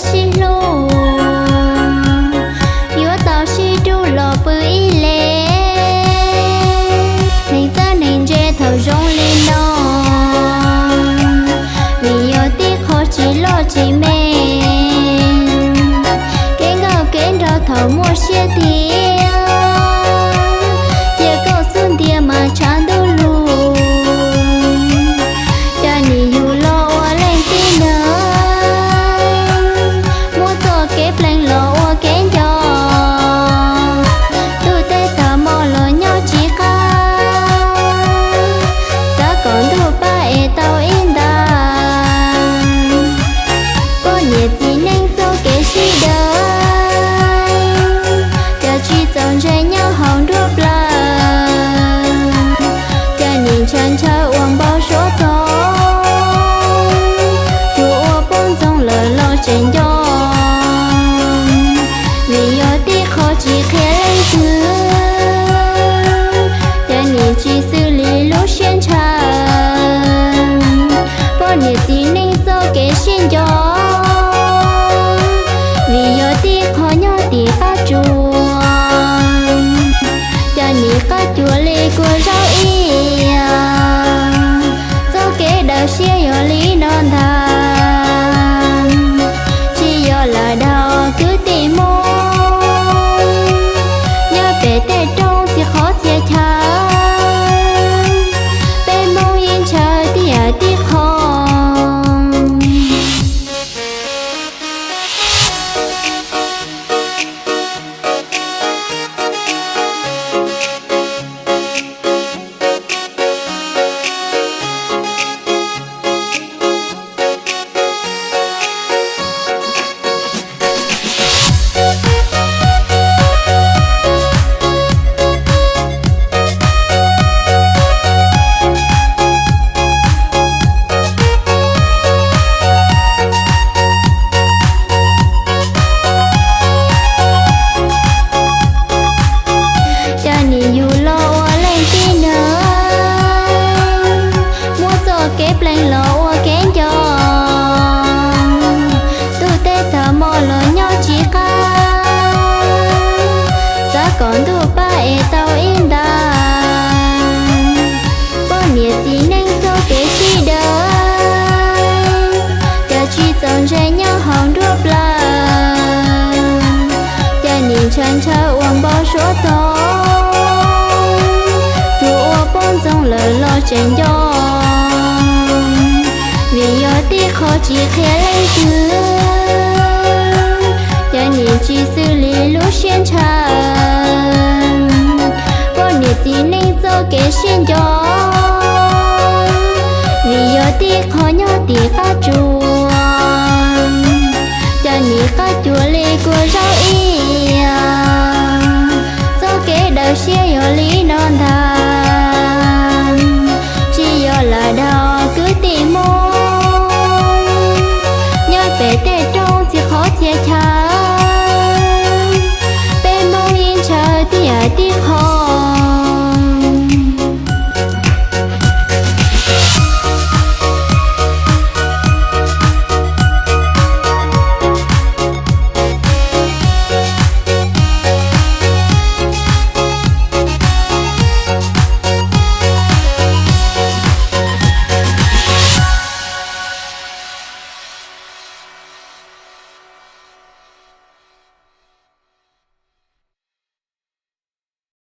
sib hlub, yuav tau sib rub los pw ib leeg. Neeg txawj neeg ntse thaum zoo li no, vim yog tib qho tsis loj tsis me. Kev nkauj kev nraug thaum muaj siab tiag, cia koj xub ntiag mas tshav ntuj lug. Cov niam yug los ua leej tib neeg, muab txoj kev pleev los ua kev nco. Ntuj teb tag hmo los nyob tsis qab, xav kom ntuj pab es tau ib nta. Poj niam txiv neej txoj kev sib daws, cov tsis txaus ntse nyob hauv nruab plawv. Cov niam ntshaw ntshaw ua npau suav tog, tsuas ua poj ntxoog lawm los tseem nco. Vim yog tib qho tsis qhia leej twg, cov niam tsis xws li lub siab ntshaw. Poj niam txiv neej txoj kev sib nco, vim yog tib qho nyob tim qab tsuas. Cov niam qab cuag li kua zaub ib yam, txoj kev daws siab yog li no ntag. Tsis yog lam dag kwv tij Hmoob, nyob pem tej roob txiv qhov txhia chaw, peb Hmoob yeej ntshaw tib yam tib qho. Cov niam yug los ua leej tib neeg, muab txoj kev pleev los ua kev nco. Ntuj teb tag hmo los nyob tsis qab, xav kom ntuj pab es tau ib nta. Poj niam txiv neej txoj kev sib daws, cov tsis txaus ntse nyob hauv nruab plawv. Cov niam ntshaw ntshaw ua npau suav tog, tsuas ua poj ntxoog lawm los tseem nco. Vim yog tib qho tsis qhia leej twg,